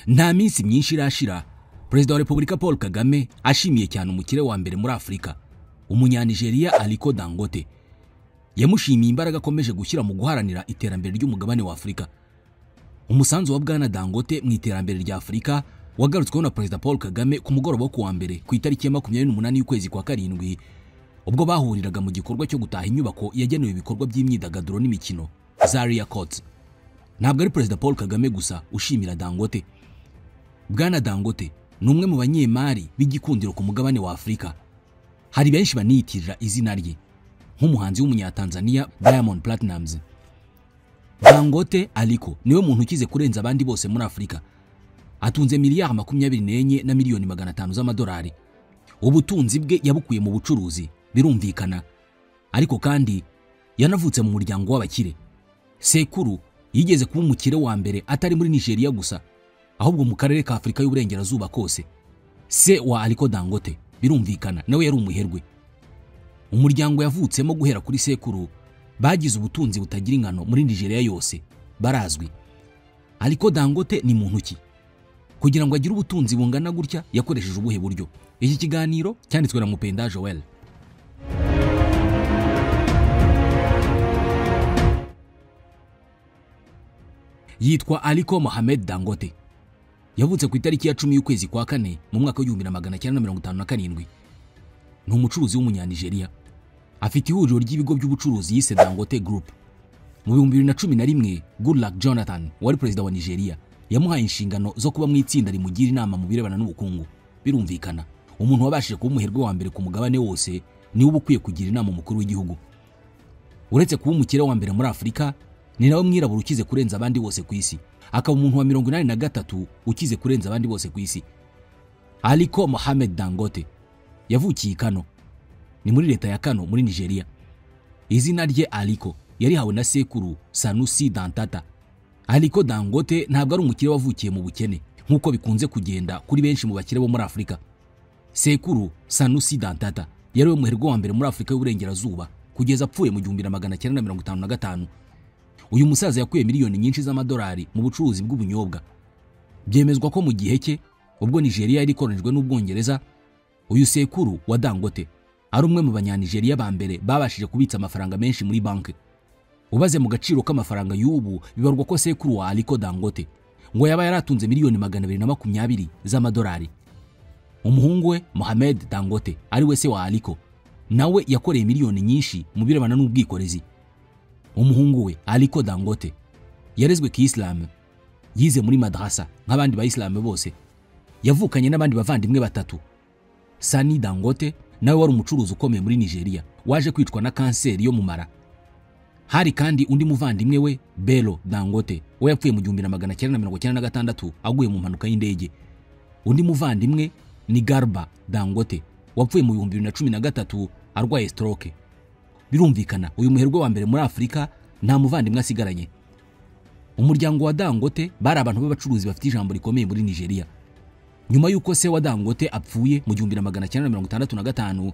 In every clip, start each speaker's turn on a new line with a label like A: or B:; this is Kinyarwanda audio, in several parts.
A: Nta minsi myinshi irashira Perezida wa Repubulika Paul Kagame ashimiye cyane umukire wa mbere muri Afurika, Umunyanigeriya Aliko Dangote. Yamushimiye imbaraga akomeje gushyira mu guharanira iterambere ry'umugabane wa Afurika. Umusanzu wa Bwana Dangote mu iterambere rya Afurika wagarutsweho na Perezida Paul Kagame ku mugoroba wo kuwa mbere ku itariki ya 28 y'ukwezi kwa karindwi, ubwo bahuriraga mu gikorwa cyo gutaha inyubako yagenewe ibikorwa by'imyidagaduro n'imikino Zaria Court. Ntabwo ari Perezida Paul Kagame gusa ushimira Dangote. Bwana Dangote ni umwe mu banyemari b'igikundiro ku mugabane wa Afurika. Hari benshi baniyitirira izina rye, nk'umuhanzi w'umunyatanzania Diamond Platnumz. Dangote Aliko niwe muntu ukize kurenza abandi bose muri Afurika. Atunze miliyari 24 na miliyoni 500 z'amadolari. Ubutunzi bwe yabukuye mu bucuruzi, birumvikana. Ariko kandi yanavutse mu muryango w'abakire. Sekuru yigeze kuba umukire wa mbere atari muri Nigeria gusa, ahubwo mu karere ka Afurika y'Uburengerazuba kose. Se wa Aliko Dangote birumvikana nawe yari umuherwe. Umuryango yavutsemo guhera kuri sekuru bagize ubutunzi butagira ingano muri Nigeria yose, barazwi. Aliko Dangote ni muntu ki? Kugira ngo agire ubutunzi bungana gutya yakoresheje ubuhe buryo? Iki kiganiro cyanditswe na Mupenda Joel. Yitwa Aliko Mohamed Dangote. Yavutse ku itariki ya 10 y'ukwezi kwa kane mu mwaka wa 1957. Ni umucuruzi w'umunyanigeriya. Afite ihuriro ry'ibigo by'ubucuruzi yise Dangote Group. Mu 2011 Goodluck Jonathan wari perezida wa Nigeria yamuhaye inshingano zo kuba mu itsinda rimugira inama mu birebana n'ubukungu. Birumvikana, umuntu wabashije kuba umuherwe wa mbere ku mugabane wose niwe uba ukwiye kugira inama umukuru w'igihugu. Uretse kuba umukire wa mbere muri Afurika, ni nawe mwirabura ukize kurenza abandi bose ku isi, akaba umuntu wa 83 ukize kurenza abandi bose ku isi. Aliko Mohamed Dangote yavukiye i Kano, ni muri leta ya Kano muri Nigeria. Izina rye Aliko yarihawe na sekuru Sanusi Dantata. Aliko Dangote ntabwo ari umukire wavukiye mu bukene nk'uko bikunze kugenda kuri benshi mu bakire bo muri Afurika. Sekuru Sanusi Dantata yari we muherwe wa mbere muri Afurika y'Uburengerazuba kugeza apfuye mu 1955. Uyu musaza yakuye miliyoni nyinshi z'amadolari mu bucuruzi bw'ubunyobwa. Byemezwa ko mu gihe cye ubwo Nigeria yari ikolonijwe n'Ubwongereza, uyu sekuru wa Dangote ari umwe mu banyanigeriya ba mbere babashije kubitsa amafaranga menshi muri banki. Ubaze mu gaciro k'amafaranga y'ubu, bibarwa ko sekuru wa Aliko Dangote ngo yaba yaratunze miliyoni 220 z'amadolari. Umuhungu we Mohamed Dangote ari we se wa Aliko nawe yakoreye miliyoni nyinshi mu birebana n'ubwikorezi. Umuhungu we Aliko Dangote yarezwe ki-Islam, yize muri madrasa nk'abandi bayisilamu bose. Yavukanye n'abandi bavandimwe batatu. Sani Dangote nawe wari umucuruzi ukomeye muri Nigeria, waje kwicwa na kanseri yo mu mara. Hari kandi undi muvandimwe we Bello Dangote, we yapfuye mu 1996 aguye mu mpanuka y'indege. Undi muvandimwe ni Garba Dangote, wapfuye mu 2013 arwaye stroke. Birumvikana uyu muherwe wa mbere muri Afurika nta muvandimwe asigaranye. Umuryango wa Dangote bari abantu b'abacuruzi bafite ijambo rikomeye muri Nigeria. Nyuma y'uko se wa Dangote apfuye mu 1965,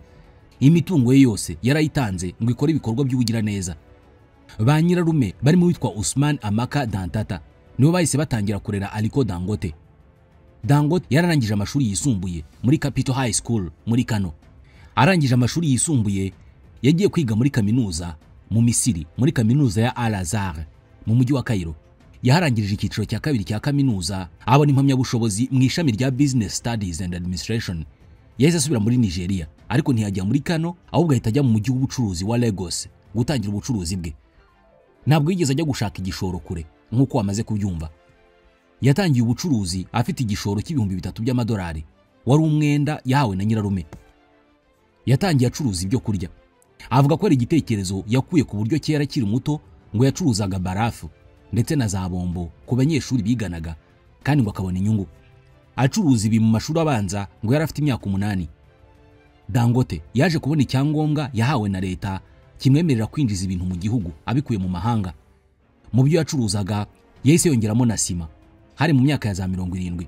A: imitungo ye yose yarayitanze ngo ikore ibikorwa by'ubugira neza. Ba nyirarume barimo witwa Usman Amaka Dantata nibo bahise batangira kurera Aliko Dangote. Dangote yararangije amashuri yisumbuye muri Capital High School muri Kano. Arangije amashuri yisumbuye yagiye kwiga muri kaminuza mu Misiri, muri kaminuza ya Al Azhar mu mujyi wa Cairo. Yaharangirije icyiciro cya kabiri cya kaminuza, abona impamyabushobozi mu ishami rya Business Studies and Administration. Yahise asubira muri Nigeria, ariko ntiyajya muri Kano, ahubwo ahita ajya mu mujyi w'ubucuruzi wa Lagos gutangira ubucuruzi bwe. Ntabwo yigeze ajya gushaka igishoro kure nk'uko wamaze kubyumva. Yatangiye ubucuruzi afite igishoro cy'ibihumbi 3 by'amadolari, wari umwenda yahawe na nyirarume. Yatangiye acuruza ibyo kurya. Avuga ko ari igitekerezo yakuye ku buryo kera akiri muto ngo yacuruzaga barafu ndetse na za bombo ku banyeshuri biganaga, kandi ngo akabona inyungu. Acuruza ibi mu mashuri abanza ngo yari afite imyaka 8. Dangote yaje kubona icyangombwa yahawe na leta kimwemerera kwinjiza ibintu mu gihugu abikuye mu mahanga. Mu byo yacuruzaga yahise yongeramo na sima. Hari mu myaka ya za 70.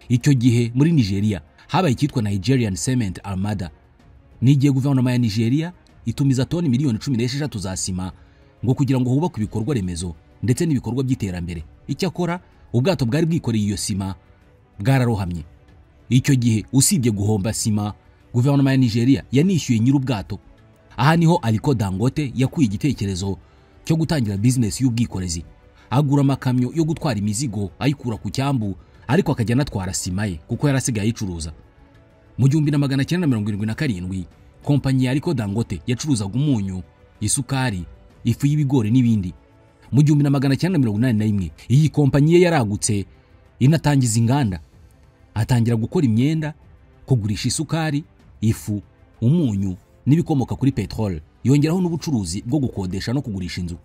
A: Icyo gihe muri Nigeria habaye icyitwa Nigerian Cement Armada. Ni igihe guverinoma ya Nigeria itumiza toni miliyoni 16 za sima ngo kugira ngo hubakwe ibikorwa remezo ndetse n'ibikorwa by'iterambere. Icyakora Ubwato bwari bwikoreye iyo sima bwararohamye. Icyo gihe usibye guhomba sima, guverinoma ya Nigeria yanishyuye nyir'ubwato. Aha niho Aliko Dangote yakuye igitekerezo cyo gutangira business y'ubwikorezi. Agura amakamyo yo gutwara imizigo ayikura ku cyambu, ariko akajya anatwara sima ye kuko yarasigaye ayicuruza. Mu 1977 kompanyi ya Aliko Dangote yacuruzaga umunyu, isukari, ifu y'ibigori n'ibindi. Mu 1981 iyi kompanyi ye yaragutse inatangiza inganda. Atangira gukora imyenda, kugurisha isukari, ifu, umunyu n'ibikomoka kuri petrol. Yongeraho n'ubucuruzi bwo gukodesha no kugurisha inzu.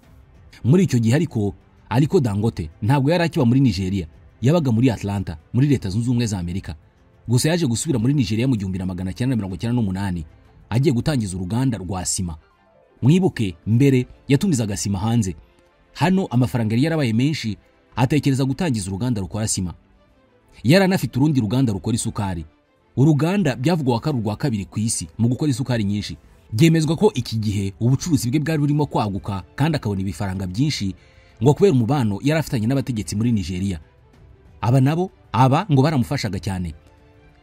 A: Muri icyo gihe ariko Aliko Dangote ntabwo yari akiba muri Nigeria, yabaga muri Atlanta muri Leta Zunze Ubumwe za Amerika. Gusa yaje gusubira muri Nigeria mu 1998 agiye gutangiza uruganda rwa sima. Mwibuke mbere yatumizaga sima hanze. Hano amafaranga yari yarabaye menshi, atekereza gutangiza uruganda rukora sima. Yaranafite urundi ruganda rukora isukari. Uruganda byavugwa ko ari urwa kabiri ku isi mu gukora isukari nyinshi. Byemezwa ko iki gihe ubucuruzi bwe bwari burimo kwaguka kandi akabona ibifaranga byinshi ngo kubera umubano yari afitanye n'abategetsi muri Nigeria. Aba nabo ngo baramufashaga cyane.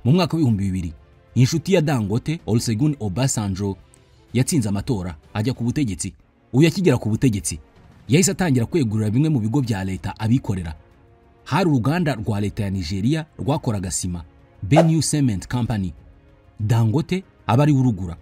A: Mu mwaka w'2000 inshuti ya Dangote Olusegun Obasanjo yatsinze amatora ajya ku butegetsi. Uyu akigera ku butegetsi yahise atangira kwegurira bimwe mu bigo bya leta abikorera. Hari uruganda rwa leta ya Nigeria rwakoraga sima, Benue Cement Company. Dangote aba ari urugura.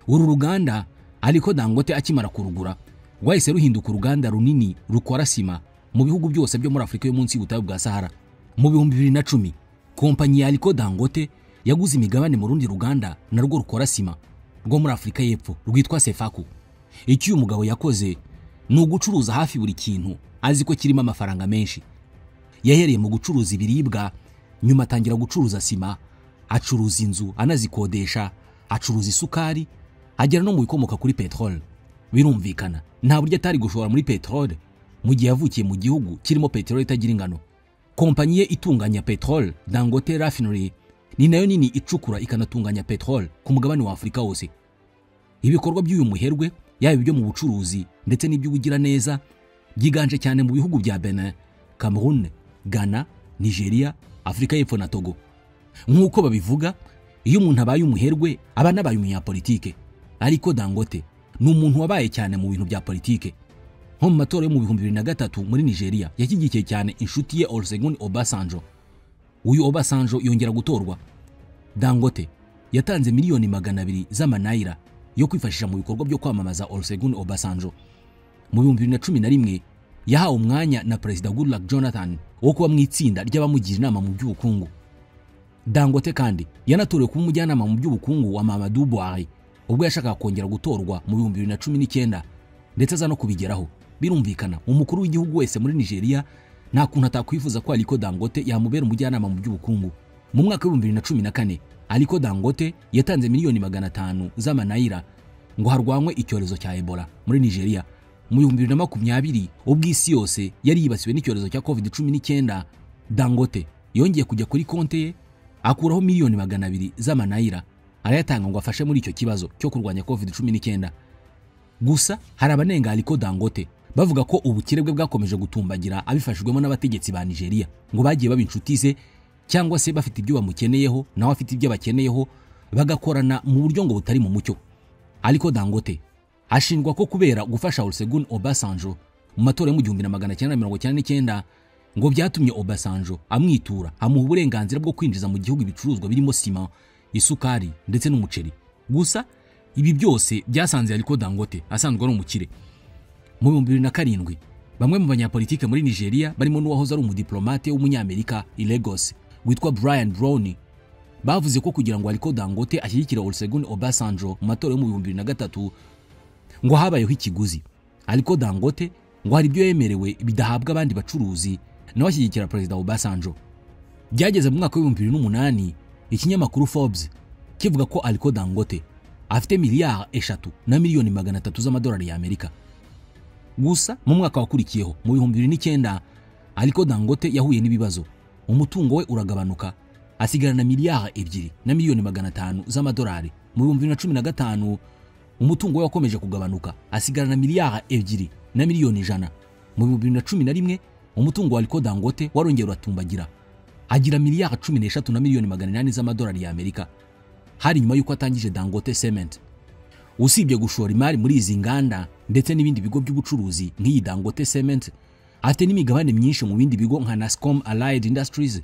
A: Uru ruganda ariko Dangote akimara kurugura rwahise ruhinduka uruganda runini rukora sima mu bihugu byose byo muri Afurika yo munsi y'ubutayu bwa Sahara. Mu 2010 kompanyi ya Aliko Dangote yaguze imigabane mu rundi ruganda narwo rukora sima rwo muri Afurika y'Epfo rwitwa Sefaku. Icyo uyu mugabo yakoze ni ugucuruza hafi buri kintu azi ko kirimo amafaranga menshi. Yahereye mu gucuruza ibiribwa, nyuma atangira gucuruza sima, acuruza inzu anazikodesha, acuruza isukari, agera no mu bikomoka kuri petrol. Birumvikana nta buryo atari gushora muri petrol mu gihe yavukiye mu gihugu kirimo petrol itagira ingano. Kompanyi ye itunganya petrol, Dangote Refinery, ni nayo nini icukura ikanatunganya petrol ku mugabane wa Afurika wose. Ibikorwa by'uyu muherwe yaba ibyo mu bucuruzi ndetse n'iby'ubugira neza byiganje cyane mu bihugu bya Benin, Cameroon, Ghana, Nigeria, Afurika y'Epfo na Togo. Nk'uko babivuga, iyo umuntu abaye umuherwe aba nabaye umunyapolitike. Ariko Dangote ni umuntu wabaye cyane mu bintu bya politike. Nko mu matora yo mu 2003 muri Nigeria yashyigikiye cyane inshuti ye Olusegun Obasanjo. Uyu Obasanjo yongera gutorwa. Dangote yatanze miliyoni 200 z'amanayira yo kwifashisha mu bikorwa byo kwamamaza Olusegun Obasanjo. Mu 2011 yahawe umwanya na Perezida Goodluck Jonathan wo kuba mu itsinda ry'abamugira inama mu by'ubukungu. Dangote kandi yanatorewe kuba umujyanama mu by'ubukungu wa Muhammadu Buhari ubwo yashakaga kongera gutorwa mu 2019 ndetse aza no kubigeraho. Birumvikana umukuru w'igihugu wese muri Nigeria nta kuntu atakwifuza ko Aliko Dangote yamubera umujyanama mu by'ubukungu. Mu mwaka wa 2014 Aliko Dangote yatanze miliyoni 500 z'amanayira ngo harwanywe icyorezo cya Ebola muri Nigeria. Mu 2020 ubwo isi yose yari yibasiwe n'icyorezo cya COVID-19, Dangote yongeye kujya kuri konte ye akuraho miliyoni 200 z'amanayira arayatanga ngo afashe muri icyo kibazo cyo kurwanya COVID-19. Gusa hari abanenga Aliko Dangote bavuga ko ubukire bwe bwakomeje gutumbagira abifashijwemo n'abategetsi ba Nigeria ngo bagiye baba inshuti ze cyangwa se bafite ibyo bamukeneyeho nawe afite ibyo bakeneyeho, bagakorana mu buryo ngo butari mu mucyo. Aliko Dangote ashinjwa ko kubera gufasha Olusegun Obasanjo mu matora yo mu 1999 ngo byatumye Obasanjo amwitura amuha uburenganzira bwo kwinjiza mu gihugu ibicuruzwa birimo sima, isukari ndetse n'umuceri. Gusa ibi byose byasanze Aliko Dangote asanzwe ari umukire. Mu 2007 bamwe mu banyapolitike muri Nigeria barimo n'uwahoze ari umudiplomate w'umunyamerika i Lagos witwa Brian Brown bavuze ko kugira ngo Aliko Dangote ashyigikire Olusegun Obasanjo mu matora yo mu 2003 ngo habayeho ikiguzi. Aliko Dangote ngo hari ibyo yemerewe bidahabwa abandi bacuruzi nawe ashyigikira Perezida Obasanjo. Byageze mu mwaka wa 2008 ikinyamakuru Forbes kivuga ko Aliko Dangote afite miliyari 3 na miliyoni 300 z'amadolari y'Amerika. Gusa mu mwaka wakurikiyeho mu 2009 Aliko Dangote yahuye n'ibibazo, umutungo we uragabanuka asigarana miliyari 2 na miliyoni 500 z'amadolari. Mu 2015 umutungo we wakomeje kugabanuka asigarana miliyari 2 na miliyoni 100. Mu 2011 Umutungo wa Aliko Dangote warongera uratumbagira, agira miliyari 13 na miliyoni 800 z'amadolari y'Amerika. Hari nyuma y'uko atangije Dangote Cement. Usibye gushora imari muri izi nganda ndetse n'ibindi bigo by'ubucuruzi nk'iyi Dangote Cement, afite n'imigabane myinshi mu bindi bigo nka Nascom Allied Industries,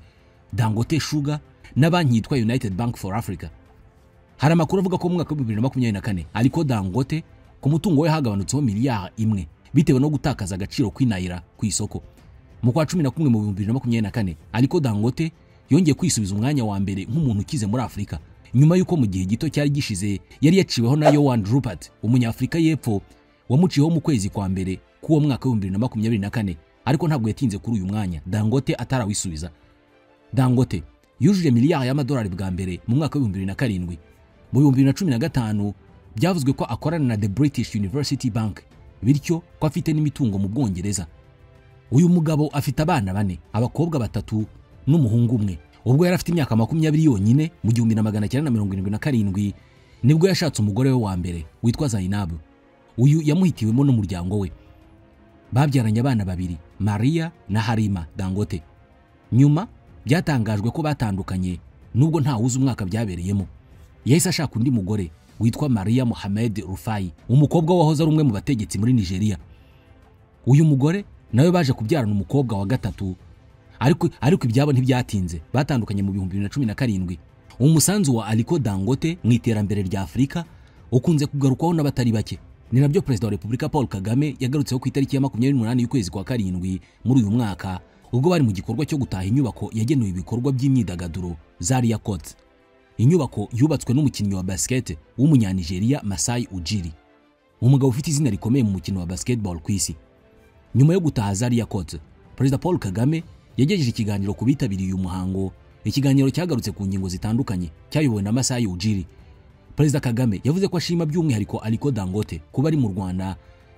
A: Dangote Sugar na banki yitwa United Bank for Africa. Hari amakuru avuga ko mu mwaka wa 2024 Aliko Dangote ku mutungo we hagabanutseho miliyari 1 bitewe no gutakaza agaciro kw'inayira ku isoko. Mu kwa 11 mu 2024 Aliko Dangote yongeye kwisubiza umwanya wa mbere nk'umuntu ukize muri Afurika, nyuma y'uko mu gihe gito cyari gishize yari yaciweho na Johan Rupert, umunyafurika y'Epfo wamuciyeho mu kwezi kwa mbere k'uwo mwaka wa 2024, ariko ntabwo yatinze kuri uyu mwanya Dangote atarawisubiza. Dangote yujuje miliyari y'amadolari bwa mbere mu mwaka wa 2007. Mu 2015 byavuzwe ko akorana na The British University Bank, bityo ko afite n'imitungo mu Bwongereza. Uyu mugabo afite abana 4, abakobwa 3 n'umuhungu umwe. Ubwo yari afite imyaka 20 yonyine mu 1977 nibwo yashatse umugore we wa mbere witwa Zainab. Uyu yamuhitiwemo n'umuryango we. Babyaranye abana 2, Maria na Harima Dangote. Nyuma byatangajwe ko batandukanye nubwo nta wuzi umwaka byabereyemo. Yahise ashaka undi mugore witwa Maria Mohamed Rufai, umukobwa wahoze ari umwe mu bategetsi muri Nigeria. Uyu mugore nawe baje kubyarana umukobwa wa 3, ariko ibyabo ntibyatinze, batandukanye mu 2017. Umusanzu wa Aliko Dangote mu iterambere rya Afurika ukunze kugarukwaho n'abatari bake. Ni nabyo Perezida wa Repubulika Paul Kagame yagarutseho ku itariki ya 28 y'ukwezi kwa 7 muri uyu mwaka, ubwo bari mu gikorwa cyo gutaha inyubako yagenewe ibikorwa by'imyidagaduro Zaria Court. Inyubako yubatswe n'umukinnyi wa basket w'umunyanigeriya Masai Ujiri, umugabo ufite izina rikomeye mu mukino wa basketball ku isi. Nyuma yo gutaha Zaria Court, Perezida Paul Kagame yagejeje ikiganiro ku bitabiriye uyu muhango, ikiganiro cyagarutse ku ngingo zitandukanye cyayobowe na Masai Ujiri. Perezida Kagame yavuze ko ashima by'umwihariko Aliko Dangote kuba ari mu Rwanda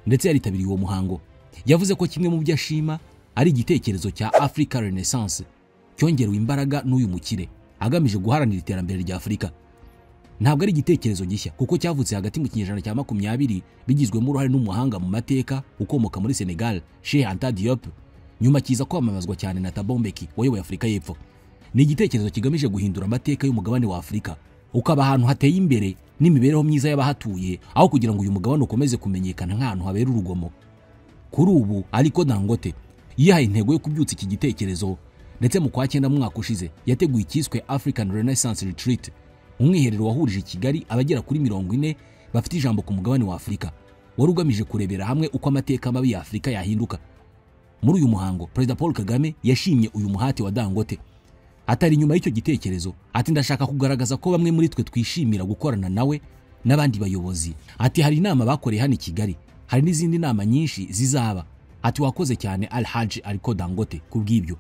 A: ndetse yaritabiriye uwo muhango. Yavuze ko kimwe mu byo ashima ari igitekerezo cya Africa Renaissance cyongerewe imbaraga n'uyu mukire agamije guharanira iterambere rya Afurika. Ntabwo ari igitekerezo gishya kuko cyavutse hagati mu kinyejana cya 20 bigizwemo uruhare n'umuhanga mu mateka ukomoka muri Senegal, Cheikh Anta Diop, nyuma kiza kwamamazwa cyane na Thabo Mbeki wayoboye Afurika y'Epfo. Ni igitekerezo kigamije guhindura amateka y'umugabane wa Afurika ukaba ahantu hateye imbere n'imibereho myiza y'abahatuye, aho kugira ngo uyu mugabane ukomeze kumenyekana nk'ahantu habera urugomo. Kuri ubu Aliko Dangote yihaye intego yo kubyutsa iki gitekerezo, ndetse mu kwa 9 mu mwaka ushize yateguye icyiswe African Renaissance Retreat, umwiherero wahurije i Kigali abagera kuri 40 bafite ijambo ku mugabane wa Afurika, wari ugamije kurebera hamwe uko amateka mabi ya Afurika yahinduka. Muri uyu muhango Perezida Paul Kagame yashimye uyu muhati wa Dangote. Atari nyuma y'icyo gitekerezo, ati ndashaka kugaragaza ko bamwe muri twe twishimira gukorana nawe n'abandi bayobozi. Ati hari inama bakoreye hano i Kigali, hari n'izindi nama nyinshi zizaba. Ati wakoze cyane Alhaji Aliko Dangote kubw'ibyo.